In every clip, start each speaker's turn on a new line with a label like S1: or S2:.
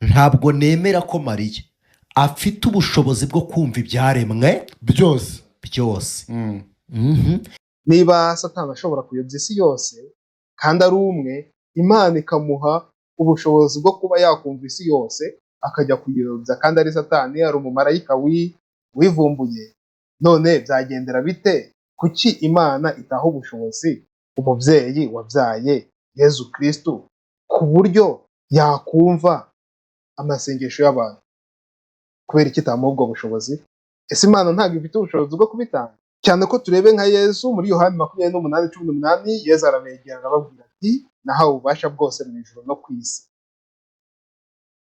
S1: Ntabwo nemera ko Mariya afite ubushobozi bwo kumva ibyaremwe
S2: byose.
S1: Byose.
S3: Niba Satani ashobora kuyobya isi yose kandi ari umwe, Imana ikamuha ubushobozi bwo kuba yakumva isi yose, akajya kuyobya kandi ari Satani, ari umumarayika wivumbuye, none byagendera bite? Kuki Imana itaha ubushobozi umubyeyi wabyaye Yezu Kristu ku buryo yakumva amasengesho y'abantu? Kubera iki itamuha ubwo bushobozi? Ese Imana ntabwo ifite ubushobozi bwo kubitanga? Cyane ko turebe nka Yezu muri Yohani 28:18, Yezu arabegera arababwira ati: "Nahawe ububasha bwose mu ijuru no ku isi."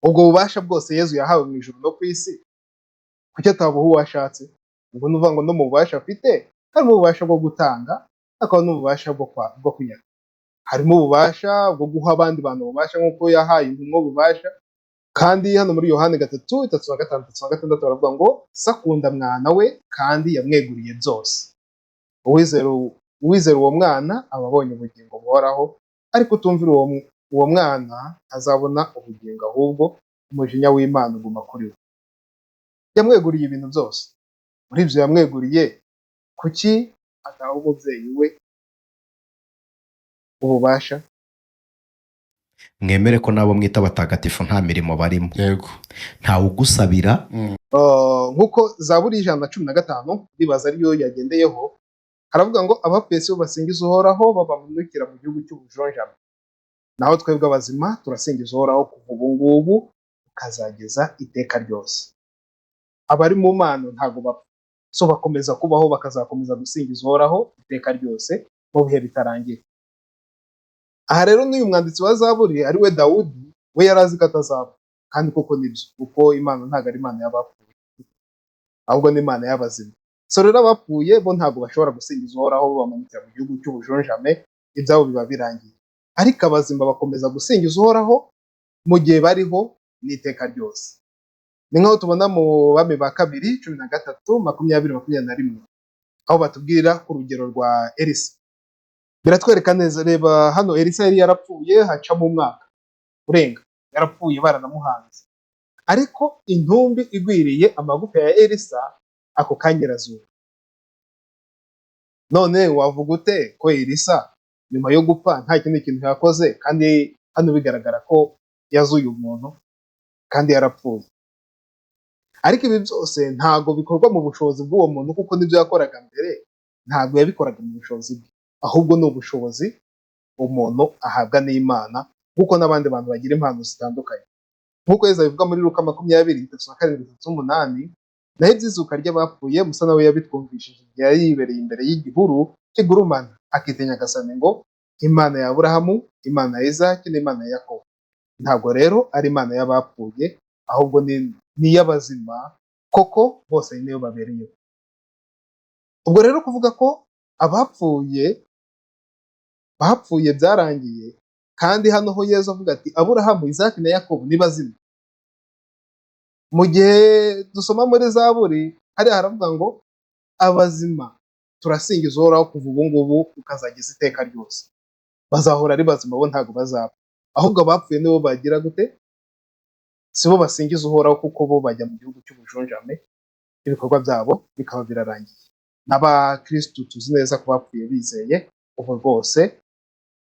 S3: Ubwo bubasha bwose Yezu yahawe mu ijuru no ku isi, kuki atabuha uwo ashatse? Ubwo ni ukuvuga ngo no mu bubasha afite harimo ububasha bwo gutanga, hakaba n'ububasha bwo kunyaka, harimo ububasha bwo guha abandi bantu ububasha nk'uko yahaye intumwa ububasha. Kandi hano muri Yohani 3:35, 36 baravuga ngo se akunda mwana we kandi yamweguriye byose. Uwizera uwo mwana aba abonye ubugingo buhoraho, ariko utumvira uwo mwana ntazabona ubugingo, ahubwo umujinya w'Imana uguma kuri we. Yamweguriye ibintu byose. Muri ibyo yamweguriye, kuki ataha umubyeyi we ububasha?
S1: Mwemere ko n'abo mwita abatagatifu nta mirimo barimo. Ntawe ugusabira.
S3: Nk'uko Zaburi 115, ndibaza ariyo yagendeyeho, haravuga ngo abapfuye si bo basingiza Uhoraho, babamanukira mu gihugu cy'ubujonjame, naho twebwe abazima turasingiza Uhoraho kuva ubu ngubu ukazageza iteka ryose. Abari mu Mana ntabwo bapfa, so bakomeza kubaho, bakazakomeza gusingiza Uhoraho iteka ryose mu bihe bitarangira. Aha rero n'uyu mwanditsi wa Zaburi, ari we Dawudi, we yari azi ko atazapfa, kandi koko nibyo, kuko Imana ntabwo ari Imana y'abapfuye, ahubwo ni Imana y'abazima. So rero abapfuye bo ntabwo bashobora gusingiza Uhoraho, bamanukira mu gihugu cy'ubujonjame, ibyabo biba birangiye. Ariko abazima bakomeza gusingiza Uhoraho mu gihe bariho n'iteka ryose. Ni nk'aho tubona mu Bami ba Kabiri 13:20-21, aho batubwira ku rugero rwa Elisa. Biratwereka neza. Reba hano, Elisa yari yarapfuye, hacamo umwaka urenga yarapfuye, baranamuhanze, ariko intumbi igwiriye amagufa ya Elisa, ako kanya irazuka. None wavuga ute ko Elisa nyuma yo gupfa nta kindi kintu yakoze, kandi hano bigaragara ko yazuye umuntu kandi yarapfuye? Ariko ibi byose ntabwo bikorwa mu bushobozi bw'uwo muntu, kuko n'ibyo yakoraga mbere ntabwo yabikoraga mu bushobozi bwe, ahubwo ni ubushobozi umuntu ahabwa n'Imana, nk'uko n'abandi bantu bagira impano zitandukanye, nk'uko Yezu abivuga muri Luka 20:37, 38. Naho iby'izuka ry'abapfuye, Musa nawe yabitwumvishije igihe yari yibereye imbere y'igihuru kigurumana, akita Nyagasani ngo Imana ya Aburahamu, Imana ya Izaki n'Imana ya Yakobo. Ntabwo rero ari Imana y'abapfuye, ahubwo ni iy'abazima, koko bose niyo babereyeho. Ubwo rero kuvuga ko abapfuye bapfuye byarangiye, kandi hano ho Yezu avuga ati Aburahamu, Izaki na Yakobo ni bazima, mu gihe dusoma muri Zaburi hariya haravuga ngo abazima turasingiza Uhoraho kuva ubu ngubu ukazageza iteka ryose. Bazahora ari bazima, bo ntabwo bazapfa. Ahubwo abapfuye nibo bagira gute? Si bo basingiza Uhoraho, kuko bo bajya mu gihugu cy'ubujonjame, ibikorwa byabo bikaba birarangiye. N'abakirisitu tuzi neza ko bapfuye bizeye, ubu rwose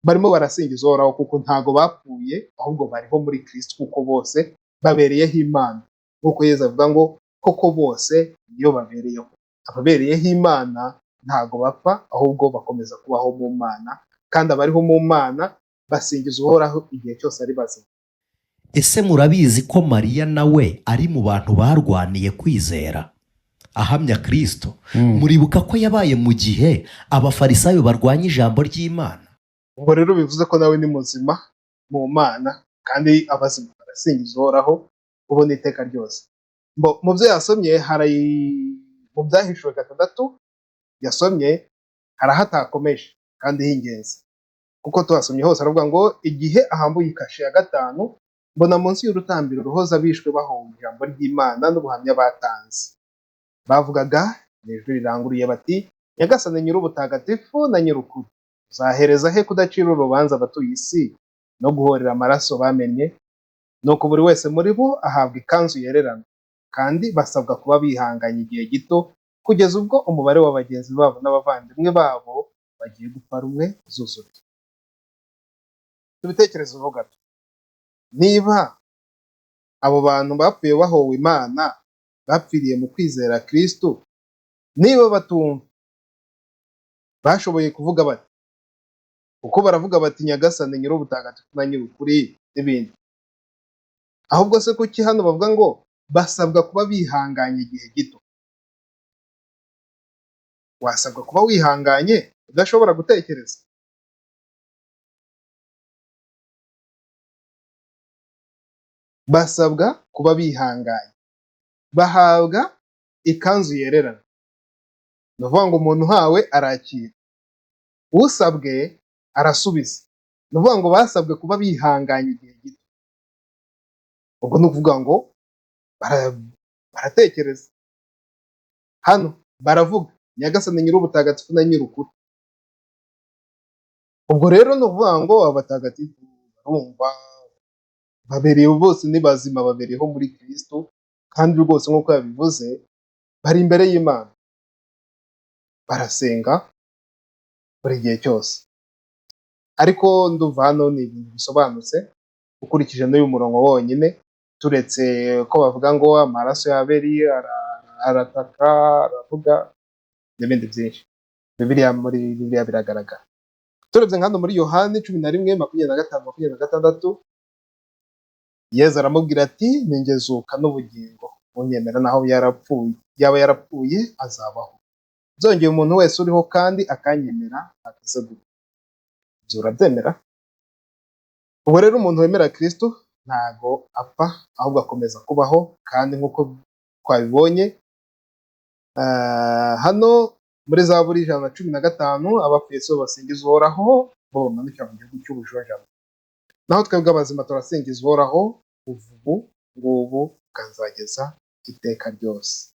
S3: barimo barasingiza Uhoraho, kuko ntago bapfuye, ahubwo bariho muri Kristo, kuko bose babereyeho Imana, nk'uko Yezu avuga ngo koko bose niyo babereyeho. Ababereyeho Imana ntago bapfa, ahubwo bakomeza kubaho mu Mana, kandi abariho mu Mana basingiza Uhoraho igihe cyose ari bazima.
S1: Ese murabizi ko Mariya nawe ari mu bantu barwaniye kwizera, ahamya Kirisito? Muribuka ko yabaye mu gihe Abafarisayo barwanya ijambo ry'Imana.
S3: Ubwo rero bivuze ko nawe ni muzima mu Mana, kandi abazima barasingiza Uhoraho ubu n'iteka ryose. Mu byo yasomye, hari mu Byahishuwe 6 yasomye, hari aho atakomeje kandi h'ingenzi, kuko tuhasomye hose aravuga ngo igihe ahambuye ikashe ya gatanu, mbona munsi y'urutambiro ruhoza abishwe bahunga ijambo ry'Imana n'ubuhamya batanze. Bavugaga mu ijwi riranguruye bati: "Nyagasani Nyir'ubutagatifu na Nyir'ukuri, uzahereza he kudacira urubanza abatuye isi no guhorera amaraso bamennye?" Nuko buri wese muri bo ahabwa ikanzu yererana, kandi basabwa kuba bihanganye igihe gito, kugeza ubwo umubare wa bagenzi babo n'abavandimwe babo bagiye gupfa rumwe uzuzura. Tubitekerezeho gato. Niba abo bantu bapfuye bahowe Imana, bapfiriye mu kwizera Kristo, niba batumva, bashoboye kuvuga bati, kuko baravuga bati Nyagasani nyir'ubutagatifu na nyir'ukuri n'ibindi. Ahubwo se kuki hano bavuga ngo basabwa kuba bihanganye igihe gito? Wasabwa kuba wihanganye udashobora gutekereza? Basabwa kuba bihanganye, bahabwa ikanzu yererana. Ni ukuvuga ngo umuntu uhawe arakira, usabwe arasubiza. Ni ukuvuga ngo basabwe kuba bihanganye igihe gito. Ubwo ni ukuvuga ngo baratekereza. Hano baravuga Nyagasani nyir'ubutagatifu na nyir'ukuri. Ubwo rero ni ukuvuga ngo abatagatifu barumva, babereyeho bose ni bazima, babereyeho muri Kristo, kandi rwose nk'uko yabivuze bari imbere y'Imana, barasenga buri gihe cyose. Ariko ndumva hano ni ibintu bisobanutse ukurikije n'uyu murongo wonyine, turetse ko bavuga ngo amaraso ya Abeli arataka, aravuga n'ibindi byinshi. Bibiliya muri Bibiliya biragaragara. Turebye nka hano muri Yohani 11:25, 26, Yezu aramubwira ati ninjye zuka n'ubugingo, unyemera naho yaba yarapfuye azabaho. Byongeye umuntu wese uriho kandi akanyemera ntakize gupfa. Ibyo urabyemera? Ubwo rero umuntu wemera Kristo ntago apfa, ahubwo akomeza kubaho, kandi nk'uko twabibonye hano muri Zaburi 115, abapfuye si bo basingiza Uhoraho, bo bamanukira mu gihugu cy'ubujojamo. Naho twebwe abazima turasingiza Uhoraho, kuva ubu ngubu ukazageza iteka ryose.